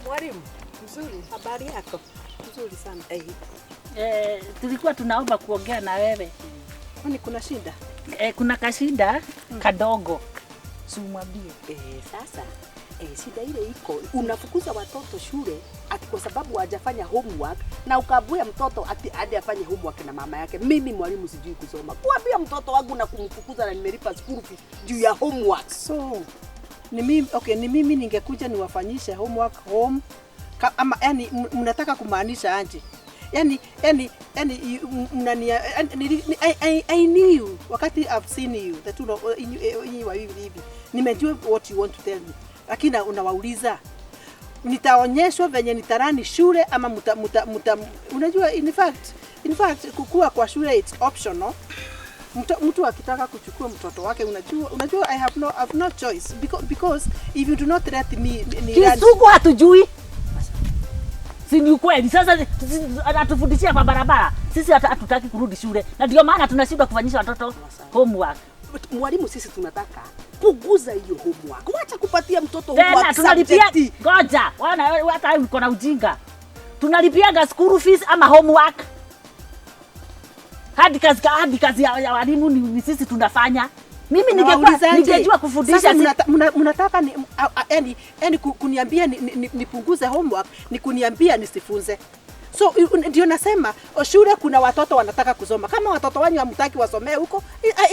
Mwalimu, Mzuri, habari yako? Mzuri sana. Tulikuwa tunaomba kuongea na wewe. Kwani kuna shida? Kuna kashida kadogo. Si umwambie. Sasa shida ile iko, unafukuza watoto shule ati kwa sababu hajafanya homework, na ukaambia mtoto ati hadi afanye homework na mama yake. Mimi mwalimu sijui kusoma. Kuambia mtoto wangu na kumfukuza na nimelipa school fees juu ya homework. So, ni mimi, okay, ni mimi ningekuja niwafanyishe homework home ama yani mnataka kumaanisha aje? Yani mnania yani, I knew wakati I've seen you, the two of nyinyi wawili hivi, nimejua what you want to tell me, lakini unawauliza nitaonyeshwa venye nitarun shule ama muta, unajua, in fact kukua kwa shule, it's optional. Mtu akitaka kuchukua mtoto wake, unajua I have no choice because if you do not let me ni Kizungu hatujui. Si ni ukweli? Sasa anatufundishia kwa barabara. Sisi hata hatutaki kurudi shule. Na ndio maana tunashindwa kufanyisha watoto homework. But mwalimu, sisi tunataka kuguza hiyo homework. Wacha kupatia mtoto Tena homework tunalipia, subject. ngoja. Wana hata uko na ujinga. Tunalipiaga school fees ama homework? Hadi kazi ya walimu ni sisi tunafanya. Mimi ningekuwa Unawaulizaje? ningejua kufundisha Sasa mnataka ni, yani kuniambia nipunguze homework ni kuniambia nisifunze. So ndio nasema shule kuna watoto wanataka kusoma. Kama watoto wanyu hamtaki wasomee huko,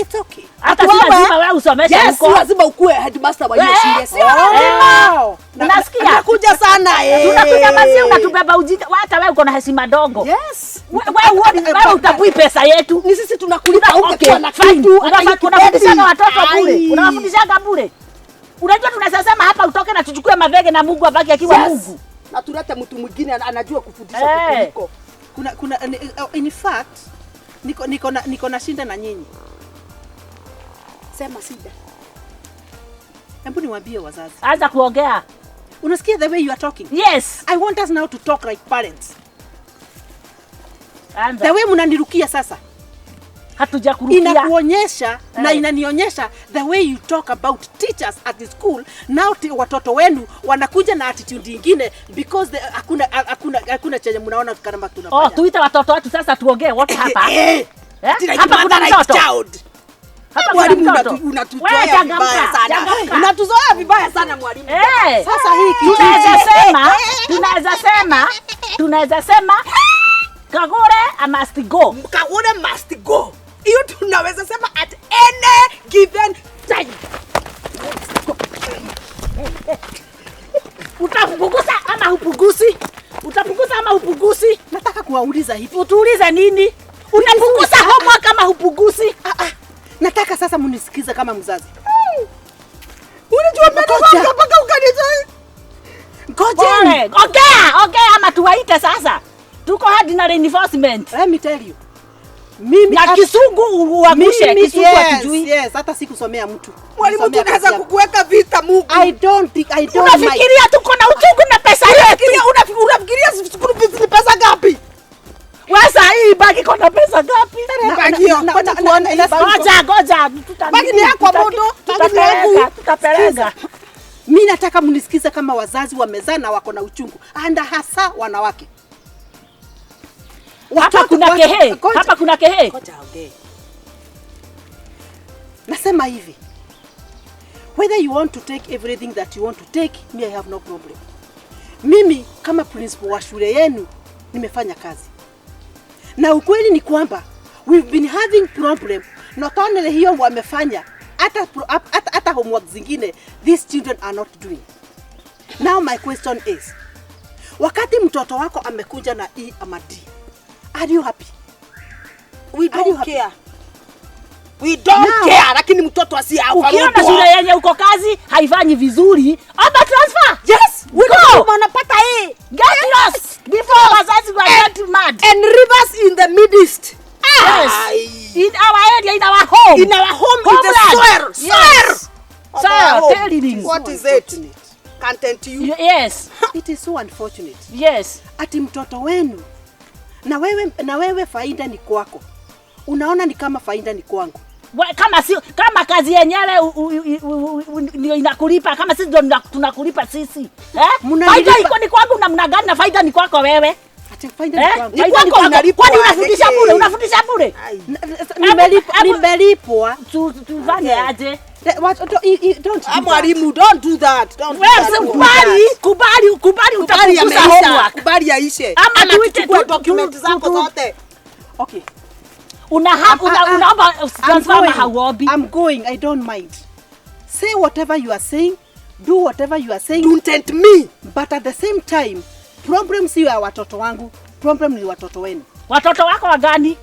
it's okay. Hata si lazima wewe usomeshe Yes, si huko. lazima ukuwe headmaster wa hiyo shule. Sio Oh. Unasikia? Nakuja sana eh. Tunakuja mazi, unatubeba ujinga. Hata wewe uko na heshima dogo. Yes. Wewe utambui pesa yetu. Ni sisi tunakulipa Okay, ungekuwa na fine. kitu hata hii Unafundishaga kibeti. watoto bure. Ai. Unawafundishaga bure. Unajua tunaweza sema hapa utoke na tuchukue mavege na Mungu abaki akiwa Mungu. Na tulete mtu mwingine anajua kufundisha kukuliko. Kuna in fact niko na shinda na nyinyi. Sema shida. Hebu niwaambie wazazi. Anza kuongea. Unasikia the way you are talking? Yes. I want us now to talk like parents. Anza. The way mnanirukia sasa Hatujakurukia. Inakuonyesha na Eh. inanionyesha the way you talk about teachers at the school now, watoto wenu wanakuja na attitude ingine because hakuna chenye mnaona kama tunafanya. Oh, tuite watoto wetu sasa tuongee wote hapa. Eh. Eh? Ati like Hapa kuna mother like mtoto. child. Hapa kuna Mwalimu, mtoto. unatuzoea Wewe changamka, vibaya sana. changamka. Unatuzoea vibaya sana, mwalimu. Eh. Sasa hii kijiji Tunaweza sema Kagure I must go. Kagure must go. Hiyo tunaweza sema at any given time. Utapunguza ama hupunguzi? Utapunguza ama hupunguzi? Nataka kuwauliza hivi. Utuulize nini? Unapunguza homework ama hupunguzi? Ah, ah. Nataka sasa mnisikize kama mzazi. Unajua Ngoja. mpaka ukanizoea. Ngojeni. Pole. Ongea, ongea ama tuwaite sasa. Tuko hadi na reinforcement. Let me tell you. Mimi Na Kisungu uangushe, Kisungu hatujui. Yes, hata sikusomea mtu. Mwalimu, Nilisomea tunaweza kazi yangu. kukuweka vita Mungu. I don't think I don't mind. Unafikiria tuko na uchungu na pesa yetu? Unafikiria school fees ni pesa ngapi? Wewe saa hii bagi iko na pesa ngapi? Bagi hiyo, ngoja tuone hii bagi. Ngoja, ngoja. Bagi ni yako, Modo. Bagi ni yangu. Tutapeleka. Mi nataka mnisikize kama wazazi wamezaa na wako na uchungu, and hasa wanawake. Hapa kuna kehe. Ngoja. Hapa kuna kehe. Ngoja ongee. Nasema hivi, whether you want to take everything that you want to take, me I have no problem. Mimi kama principal wa shule yenu nimefanya kazi, na ukweli ni kwamba we've been having problem. Not only hiyo wamefanya, hata homework zingine these children are not doing. Now my question is, wakati mtoto wako amekuja na E ama D, are you happy? We Are you don't happy? care. We don't Now- care, lakini mtoto asiye Ukiona shule yenye uko kazi haifanyi vizuri, omba transfer. Yes, we Go. know wanapata A. Get lost before wazazi wa get mad. And rivers in the midst. Yes. Ai. In our area, in our home. In our home, in the Homeland. soil. Soil. Yes. Of Soil, our home. telling. What is it? Content you. Yes. It is so unfortunate. Yes. Ati mtoto wenu na wewe faida ni kwako, unaona ni kama faida ni kwangu. Kama si kama kazi yenyewe ndio inakulipa, kama sisi ndio tunakulipa sisi. Eh? Mnanilipa. Faida iko ni kwangu namna gani na faida ni kwako wewe? Ati faida ni Eh? kwangu. Faida ni kwako kwako. unalipwa, Kwani unafundisha Eke. bure? Unafundisha bure? Nimelipwa, nimelipwa. Tufanye aje? Don't do Ah, that. mwalimu, don't do that. Don't do Wewe that. kubali, kubali, kubali Kubali utapunguza yameisha. homework. Kubali yaishe. Ama Ama tuchukue document zako zote. Okay. Unaomba I'm transfer ama going. hauombi? I'm going. I don't mind. Say whatever you are saying. Do whatever you are saying. Don't tempt me. But at the same time, problem si ya watoto wangu, problem ni watoto wenu. Watoto wako wagani?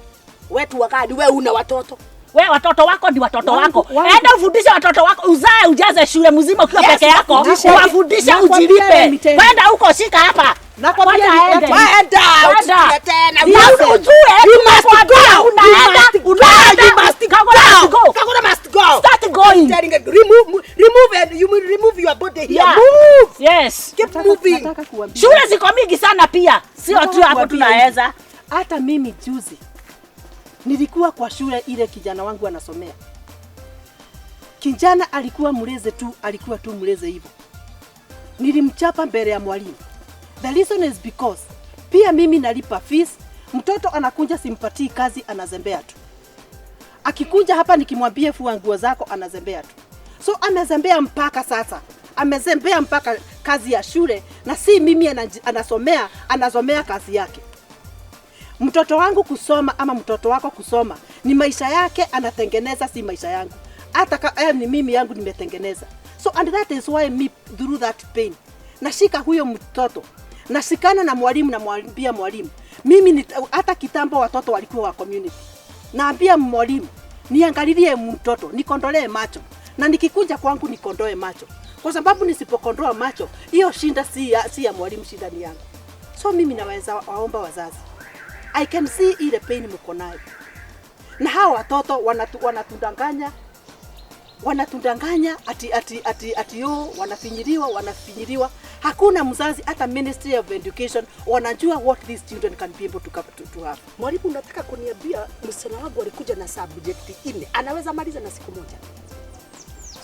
Wetu wakadi wewe una watoto. We watoto wako ni watoto Wangu, wako. wangu. Enda ufundishe watoto wako, uzae ujaze shule mzima ukiwa Yes, peke yako, wafundishe. uwafundishe Nakwambia ujilipe. let me tell you. Kwenda huko shika hapa. Nakwambia Wacha aende. Waenda, Waenda. usikie tena. Na ujue You must tunakwambia go. unaenda, You must unaenda. go. You must Kagora must go. go. Kagora must go. Start going. Telling you, remove and you will remove your body here. Yeah. Move. Yes. Keep moving. Nataka kuambia. Shule ziko mingi sana pia. Sio Nataka tu hapo kuambia tunaweza. hivi. Hata mimi juzi nilikuwa kwa shule ile kijana wangu anasomea. Kijana alikuwa mleze tu, alikuwa tu mleze hivyo. Nilimchapa mbele ya mwalimu. The reason is because pia mimi nalipa fees, mtoto anakuja simpatii kazi, anazembea tu. Akikuja hapa nikimwambia fua nguo zako, anazembea tu. So amezembea mpaka sasa, amezembea mpaka kazi ya shule, na si mimi anasomea, anasomea kazi yake. Mtoto wangu kusoma ama mtoto wako kusoma ni maisha yake anatengeneza, si maisha yangu. Hata ni mimi yangu nimetengeneza. So and that is why me through that pain nashika huyo mtoto, nashikana na mwalimu, namwambia mwalimu mimi hata kitambo watoto walikuwa wa community, naambia mwalimu niangalilie mtoto, nikondolee macho, na nikikunja kwangu nikondoe macho, kwa sababu nisipokondoa macho hiyo shinda si ya mwalimu, shinda ni yangu. So mimi naweza waomba wazazi, I can see ile pain mko nayo, na hawa watoto wanatudanganya ati yo wanafinyiliwa. Hakuna mzazi hata Ministry of Education wanajua what these children can be able to have. Mwalimu, unataka kuniambia msichana wangu alikuja na subject 4 anaweza maliza na siku moja?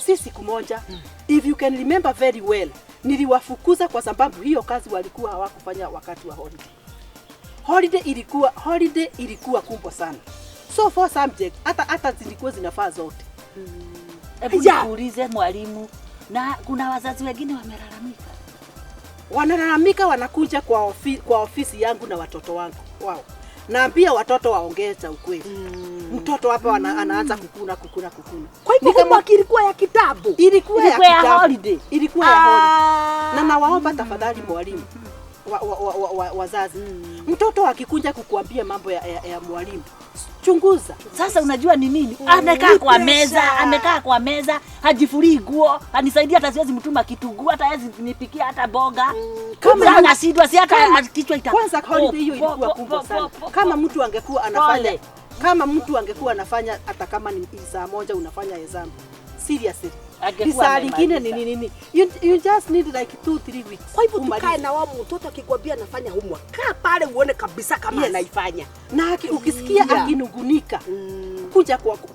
Si siku moja. If you can remember very well, niliwafukuza kwa sababu hiyo kazi walikuwa hawakufanya wakati wa holiday. Holiday ilikuwa kubwa sana. So for subject hata zilikuwa zinafaa zote. Hebu Yeah. nikuulize mwalimu, na kuna wazazi wengine wamelalamika. Wanalalamika, wanakuja kwa ofisi yangu na watoto wangu wao. Naambia watoto waongee cha ukweli. Mtoto hapa anaanza kukuna. Kwa hivyo homework ilikuwa ya kitabu. Ilikuwa ya Ilikuwa ya kitabu. holiday. Ilikuwa ya holiday. Na nawaomba tafadhali mwalimu wazazi. Mtoto akikuja kukuambia mambo ya mwalimu, chunguza. Sasa unajua ni nini? Amekaa kwa meza, amekaa kwa meza, hajifurii nguo, anisaidia hata siwezi mtuma kitunguu, hata hawezi nipikia hata boga. Kama anashindwa si hata kichwa ita. Kwanza holiday hiyo ilikuwa kubwa sana. Kama mtu angekuwa anafanya, kama mtu angekuwa anafanya hata kama ni saa moja unafanya hesabu. Seriously. Saa lingine ni nini? You just need like 2-3 weeks. Kwa hivyo tukae na wao, mtoto akikwambia anafanya homework, kaa pale uone kabisa kama anaifanya. Na ukisikia akinungunika,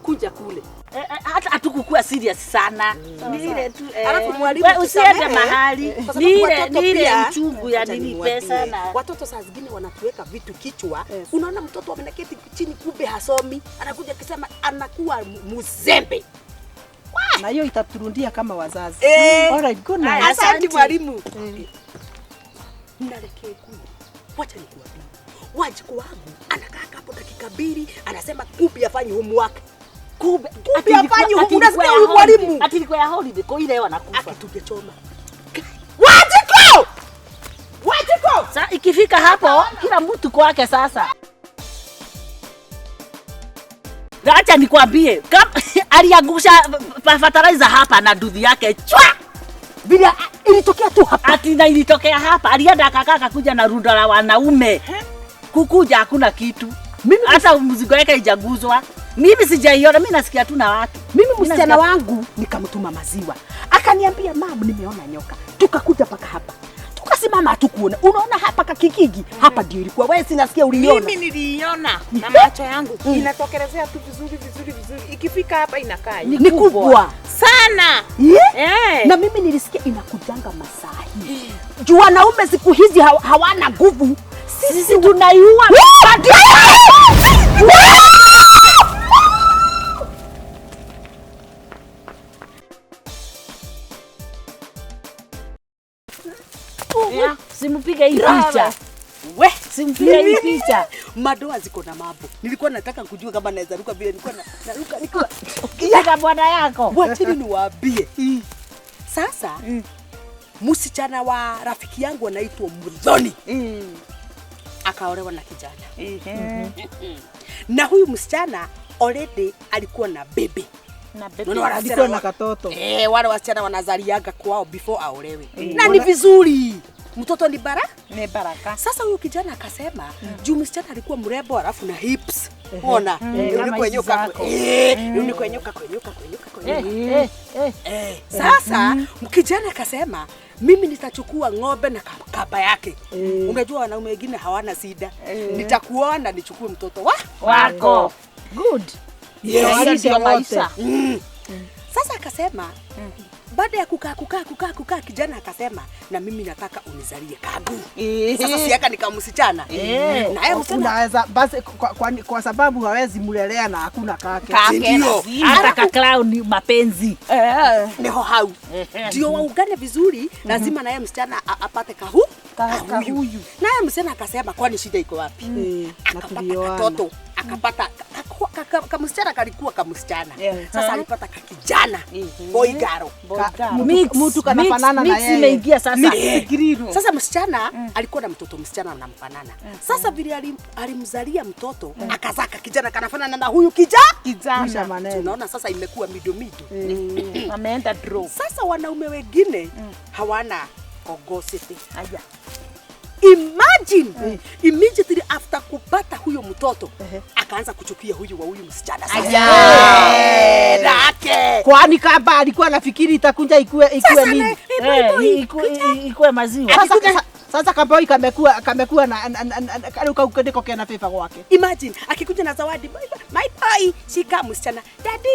kuja kule. Hata hatukukua serious sana. Ni ile tu. Alafu mwalimu, usiende mahali. Ni ile uchungu ya nini pesa na watoto saa zingine wanatuweka vitu kichwa. Unaona mtoto ameketi chini kumbe hasomi, anakuja akisema anakuwa mzembe. Na hiyo itaturundia kama wazazi. All right, good night. Asante mwalimu. Nalekee kule. Wacha nikuambie. Wajiko wangu anakaa hapo dakika 2 anasema kumbe afanye homework. Kumbe afanye homework. Unasikia huyu mwalimu? Ati ilikuwa ya holiday kwa ile wanakufa. Akitungechoma. Wajiko! Wajiko! Sasa ikifika hapo kila mtu kwake sasa. Acha nikwambie, aliangusha fertilizer hapa na duthi yake chwa. Bila ilitokea tu hapa. Ati na ilitokea hapa. Alienda akakaa akakuja na rundo la wanaume. Kukuja hakuna kitu. Mimi hata mzigo yake haijaguzwa. Mimi sijaiona, mimi nasikia tu na watu. Mimi msichana wangu nikamtuma maziwa. Akaniambia, "Mama, nimeona nyoka." Tukakuja paka hapa. Tukasimama hatukuona. kuona. Unaona hapa kakikigi, hapa ndio ilikuwa. Wewe sinasikia uliona. Mimi niliiona na macho yangu. Inatokelezea tu vizuri vizuri vizuri. Ikifika hapa inakaa. Ni kubwa sana. Yeah. Na mimi nilisikia inakujanga masaa hii. Juu wanaume siku hizi hawana nguvu. Sisi tunaiua. Simpige hii picha. We, simpige hii picha. Madoa ziko na mambo. Nilikuwa nataka kujua kama naweza ruka vile nilikuwa naruka nikiwa kipiga bwana yako. Wacheni niwaambie. Sasa msichana wa rafiki yangu anaitwa Mudhoni. Akaolewa na kijana. Na huyu msichana already alikuwa na baby. Na baby. Alikuwa na katoto. Wale wasichana wanazaliaga kwao before aolewe. Na ni vizuri. Mtoto ni baraka? Ni baraka. Sasa huyu kijana akasema, juu msichana alikuwa mrembo alafu na hips. Ona, unikwenyoka. Unikwenyoka kwenyoka kwenyoka kwenyoka. Sasa kijana akasema, mimi nitachukua ng'ombe na kaba yake. Unajua wanaume wengine hawana shida. Nitakuoa na nichukue mtoto wako. Good. Yes, ndio maisha. Sasa akasema, baada ya kukaa kijana akasema, na mimi nataka unizalie kagu. Sasa siaka nikamsichana. Na yeye unaweza basi kwa sababu hawezi mulelea na hakuna kake. Ndio. Hata ka clown mapenzi. Niho hau. Ndio waungane vizuri, lazima na yeye msichana apate kahu. Kahuyu. Na yeye msichana akasema, kwani shida iko wapi? Akapata katoto, akapata kamsichana kalikuwa kamsichana. Sasa alipata kakijana. Boy girl. Mtu kanafanana na yeye. Mix imeingia sasa. Sasa msichana alikuwa na mtoto msichana anamfanana. Sasa vile alimzalia mtoto akazaa kijana kanafanana na huyu kijana. Tunaona sasa imekuwa mido mido. Ameenda draw. Sasa wanaume wengine hawana kogositi. Aya. Imagine immediately after kupata huyo mtoto akaanza kuchukia huyu wa huyu msichana sasa. Aya. Kwani kaba alikuwa anafikiri itakunja ikue nini? Ikue maziwa. Sasa kaboi kamekuwa na karuka ukendeko kena favor kwake. Imagine akikuja na zawadi, my boy, shika msichana. Daddy,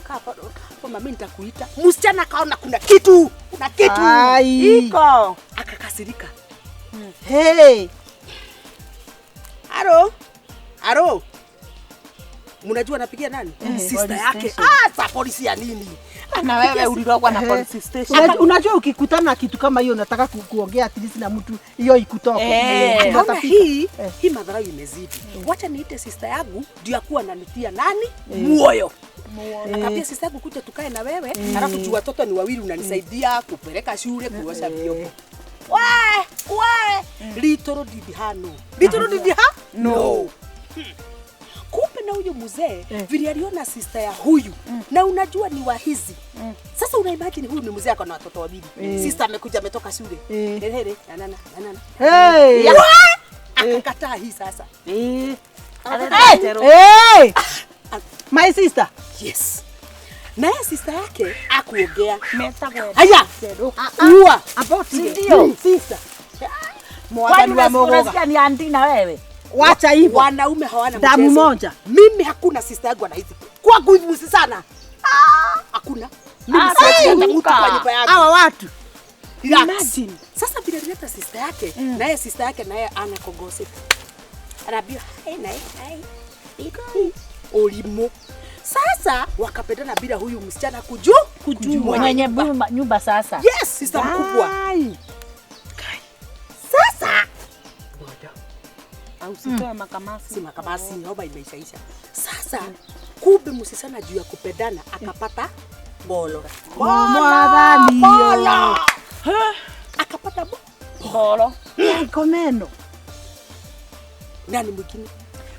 kapo mami nitakuita. Msichana kaona kuna kitu, kuna kitu. Iko. Akakasirika. Hey. Aro. Aro. Mnajua napigia nani? Sister yake. Sa polisi ya nini? Na wewe ulirogwa na police station. Unajua ukikutana kitu kama hiyo unataka kuongea at least na mtu hiyo ikutoke. Akaona hii madharau imezidi. Wacha niite sister yangu ndio akuwa ananitia nani? Moyo. Akapia sister yangu kuja tukae na wewe, alafu juu watoto ni wawili unanisaidia kupeleka shule, kuosha vyombo. Why? Little did her know. Little did her no. Kumbe na huyo mzee vile aliona sister ya huyu na unajua ni wahizi. Sasa una imagine huyu ni mzee ako na watoto wawili. Sister amekuja ametoka shule. Here nanana nanana. Hey. Akakataa hii sasa. Hey. My sister. Yes. Na sister yake akuongea. Haya. Uwa. Ndio. Sister. Kwani unasikia ni anti na wewe? Wacha hivyo. Wanaume hawana mchezo. Damu moja. Mimi hakuna sister yangu anaizi. Kwa nguvu sana. Hakuna. Mimi siwezi mtu kwa nyumba yangu. Hawa watu. Imagine. Sasa vile alileta sister yake, naye sister yake naye ana kogose. Anaambia, "Hey, naye, hey. Olimo." Sasa wakapendana bila huyu msichana kujua mwenye nyumba sasa. Yes, sister mkubwa. Sasa au sitoe makamasi. Si makamasi, roba imeishaisha. Sasa kumbe msichana juu ya kupendana akapata bolo. Bolo. Akapata bolo. Komeno. Nani mwingine?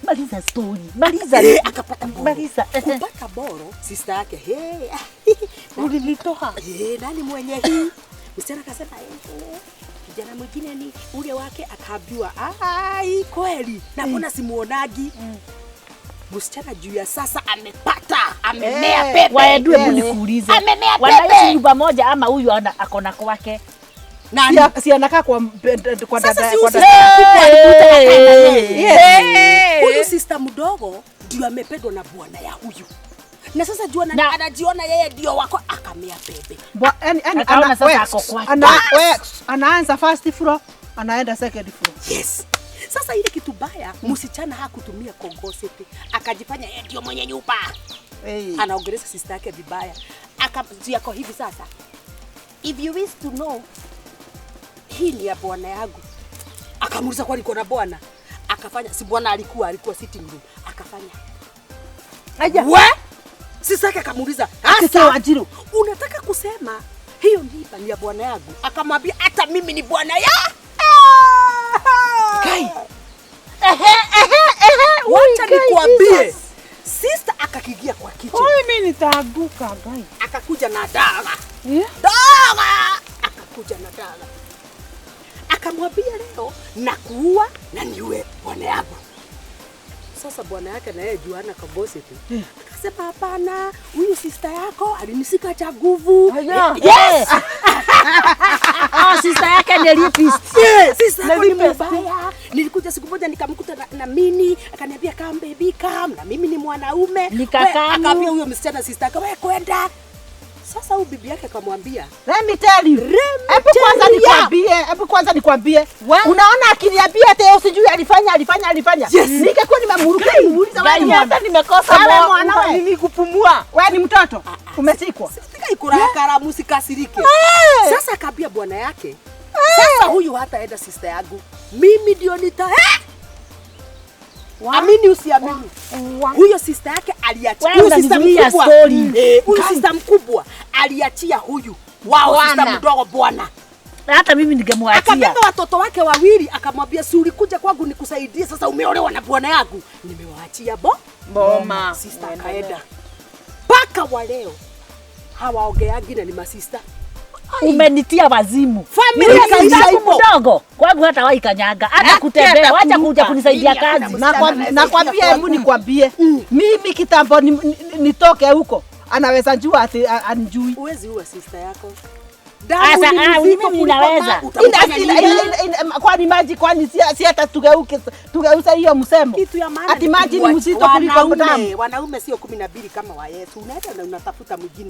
Maliza story. Maliza. Akapata bolo. Maliza. Kupata bolo, sister yake, hey. Ulilitoa. Nani mwenye hii? Msichana akasema, kijana mwingine ni ule wake. Akaambiwa, ai kweli. Na mbona simuonagi? Msichana juu ya sasa amepata, amemea pepe. Waendwe hebu nikuulize. Amemea pepe. Wanaishi nyumba moja ama huyu akona kwake? Nani? Si anakaa kwa Sasa dada si kwa huyu dada. sister mkubwa alikuja akaenda yeye. Yes. Huyu sister mdogo ndio amependwa na bwana ya huyu. Na sasa jua anajiona yeye ndio wako, akamea pembe. Yani Akaona sasa ako kwake. Anaanza first floor, anaenda second floor. Yes. Sasa ile kitu baya, msichana hakutumia kongosete, akajifanya yeye ndio mwenye nyumba. Hey. Anaongelesha sister yake vibaya. Akajia hivi sasa. If you wish to know, hii ni ya bwana yangu. Akamuuliza kwani kuna bwana? Akafanya si bwana alikuwa sitting room. Akafanya. Aja. We? Sister yake akamuuliza, Sasa "Sasa Wanjiru, unataka kusema hiyo mimba ni ya bwana yangu?" Akamwambia hata mimi ni bwana ya. Kai. Wacha nikuambie. Sister akakigia kwa kitchen. Oi, mimi nitaaguka gai. Akakuja na dawa. Yeah. Dawa! Akakuja na dawa. Akamwambia leo nakuua na niue bwana yangu. Sasa bwana yake na yeye Juana Kagosi tu. Akasema hapana, huyu sister yako alinisika cha nguvu. Yes. Oh, sister yake ni rapist. Yes, sister yako ni Nalipe. mbaya. Nilikuja siku moja nikamkuta na mini, akaniambia come baby come, na mimi ni mwanaume. Nikakamu. Akaambia huyo msichana sister yake wewe kwenda. Sasa huyu bibi yake akamwambia, Let me tell you. Let me Hebu kwanza tell ya. nikwambie, hebu kwanza nikwambie. Unaona akiniambia ati yeye sijui alifanya alifanya alifanya. Yes. Ningekuwa nimemruka nimuuliza wewe ni Mwana. hata nimekosa Wewe mwana wewe. nini kupumua. Wewe ni mtoto. Umeshikwa. "Sitaki kurakara msikasirike." Sasa akaambia bwana yake, sasa huyu hataenda sister yangu. Mimi ndio nita Amini usiamini. Huyo sister yake aliachia Wewe huyu sister unanizuia mkubwa. story. Huyu sister mkubwa aliachia huyu wao sister Bwana. mdogo bwana. Hata mimi ningemwachia. Akabeba watoto wake wawili akamwambia, si ulikuja kwangu nikusaidie, sasa umeolewa na bwana yangu, nimewaachia bo Boma. Sister akaenda mpaka wa leo hawaongeagi na ni masista. Umenitia wazimu. Familia Mimi ikaisha sister yangu hivyo. mdogo kwangu hata wahi kanyaga hata kutembea, wacha kuja kunisaidia kazi. Nakwambia, hebu nikwambie. Mimi kitambo nitoke huko. Anaweza njua ati anjui. Uwezi uwa sister yako. Asa, Damu ni mzito mimi kuliko ninaweza. utamfanya nini? Kwani maji kwani si hata tugeuze hiyo msemo. Kitu ya maana Ati maji ni wanaume- mzito kuliko damu. Wanaume sio 12 kama wa Yesu. Unaenda na unatafuta mwingine.